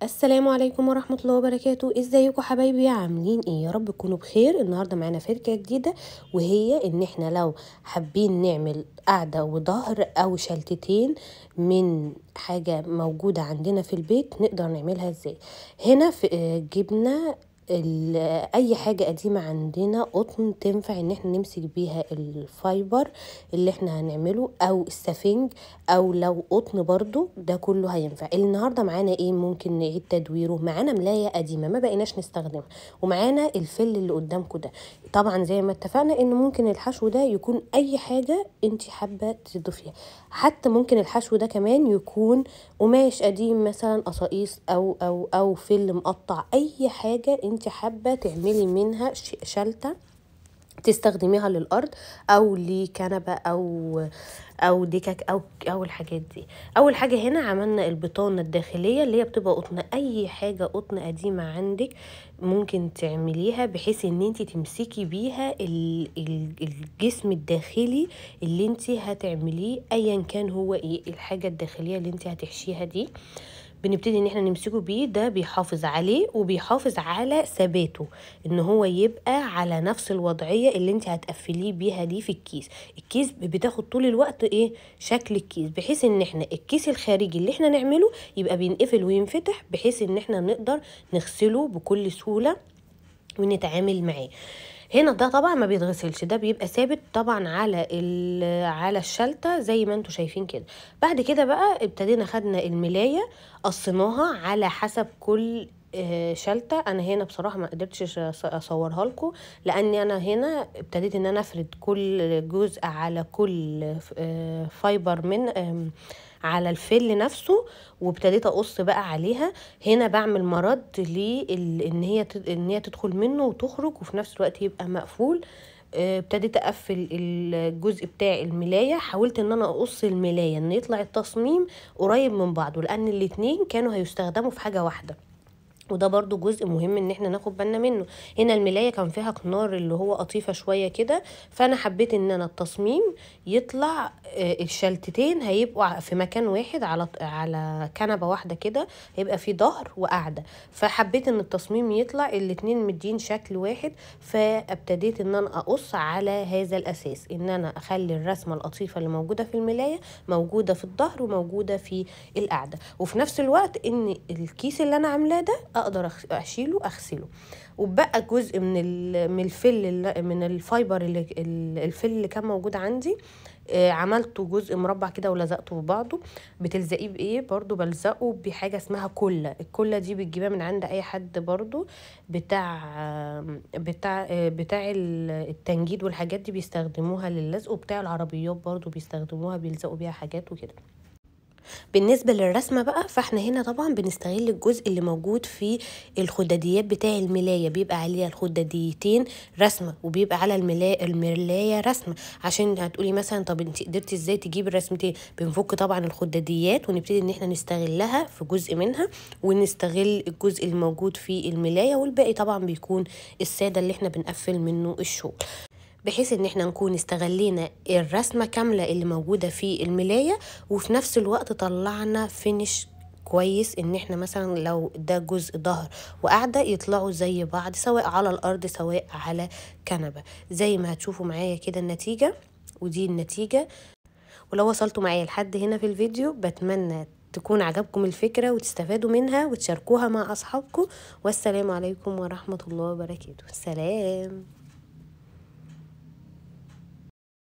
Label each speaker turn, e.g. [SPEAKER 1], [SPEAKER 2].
[SPEAKER 1] السلام عليكم ورحمة الله وبركاته. ازيكم حبايبي، عاملين ايه؟ يا رب تكونوا بخير. النهاردة معانا فركة جديدة، وهي ان احنا لو حابين نعمل قعدة وظهر او شلتتين من حاجة موجودة عندنا في البيت نقدر نعملها ازاي. هنا في جبنا اي حاجة قديمة عندنا قطن تنفع ان احنا نمسك بيها ال fiber اللي احنا هنعمله، او السفنج، او لو قطن برضو ده كله هينفع. النهاردة معانا ايه ممكن نعيد تدويره؟ معانا ملاية قديمة ما بقيناش نستخدمها، ومعانا الفل اللي قدامكم ده. طبعا زي ما اتفقنا ان ممكن الحشو ده يكون اي حاجة انت حابة تضيفيها، حتى ممكن الحشو ده كمان يكون قماش قديم مثلا، قصاقيص او او او فل مقطع، اي حاجة انت حابة تعملي منها شلتة تستخدميها للأرض أو لكنبة أو دكك أو الحاجات دي. أول حاجة هنا عملنا البطانة الداخلية اللي هي بتبقى قطن، أي حاجة قطن قديمة عندك ممكن تعمليها بحيث إن انت تمسكي بيها الجسم الداخلي اللي انت هتعمليه، أيا كان هو ايه الحاجة الداخلية اللي انت هتحشيها دي. بنبتدي ان احنا نمسكه بيه، ده بيحافظ عليه وبيحافظ على ثباته، ان هو يبقى على نفس الوضعية اللي انت هتقفليه بيها دي في الكيس. الكيس بتاخد طول الوقت ايه شكل الكيس، بحيث ان احنا الكيس الخارجي اللي احنا نعمله يبقى بينقفل وينفتح، بحيث ان احنا نقدر نغسله بكل سهولة ونتعامل معاه. هنا ده طبعا ما بيتغسلش، ده بيبقى ثابت طبعا على الشلته زي ما انتم شايفين كده. بعد كده بقى ابتدينا خدنا الملايه قصيناها على حسب كل شلته. انا هنا بصراحة ما قدرتش اصورها لكم، لاني انا هنا ابتديت ان انا افرد كل جزء على كل fiber من على الفل نفسه، وابتديت اقص بقى عليها. هنا بعمل مرد ان هي تدخل منه وتخرج، وفي نفس الوقت يبقى مقفول. ابتديت اقفل الجزء بتاع الملايه، حاولت ان انا اقص الملايه ان يطلع التصميم قريب من بعضه، لان الاتنين كانوا هيستخدموا في حاجة واحدة، وده برضو جزء مهم ان احنا ناخد بالنا منه. هنا الملاية كان فيها كنار اللي هو قطيفة شوية كده، فانا حبيت ان انا التصميم يطلع الشلتتين هيبقوا في مكان واحد على كنبة واحدة كده، هيبقى في ظهر وقعدة، فحبيت ان التصميم يطلع الاتنين مدين شكل واحد. فابتديت ان انا اقص على هذا الاساس، ان انا اخلي الرسمة القطيفة اللي موجودة في الملاية موجودة في الظهر وموجودة في القعدة، وفي نفس الوقت ان الكيس اللي انا عاملاه ده اقدر اشيله اغسله. وبقى جزء من الفل من ال fiber اللي الفل اللي كان موجود عندي، عملته جزء مربع كده ولزقته في بعضه. بتلزقيه بايه؟ برضو بلزقه بحاجة اسمها كله. الكله دي بتجيبها من عند اي حد برضو بتاع بتاع بتاع التنجيد والحاجات دي، بيستخدموها للزق، وبتاع العربيات برضو بيستخدموها بيلزقوا بيها حاجات وكده. بالنسبة للرسمة بقى، فاحنا هنا طبعا بنستغل الجزء اللي موجود في الخداديات بتاع الملاية، بيبقى عليها الخداديتين رسمة، وبيبقى على الملاية رسمة. عشان هتقولي مثلا طب انت قدرتي ازاي تجيبي الرسمتين؟ بنفك طبعا الخداديات ونبتدي ان احنا نستغلها في جزء منها، ونستغل الجزء الموجود في الملاية، والباقي طبعا بيكون السادة اللي احنا بنقفل منه الشغل، بحيث ان احنا نكون استغلينا الرسمة كاملة اللي موجودة في الملاية، وفي نفس الوقت طلعنا فينش كويس، ان احنا مثلا لو ده جزء ظهر وقاعدة يطلعوا زي بعض، سواء على الارض سواء على كنبة، زي ما هتشوفوا معايا كده النتيجة. ودي النتيجة. ولو وصلتوا معايا لحد هنا في الفيديو، بتمنى تكون عجبكم الفكرة وتستفادوا منها وتشاركوها مع اصحابكم. والسلام عليكم ورحمة الله وبركاته. سلام.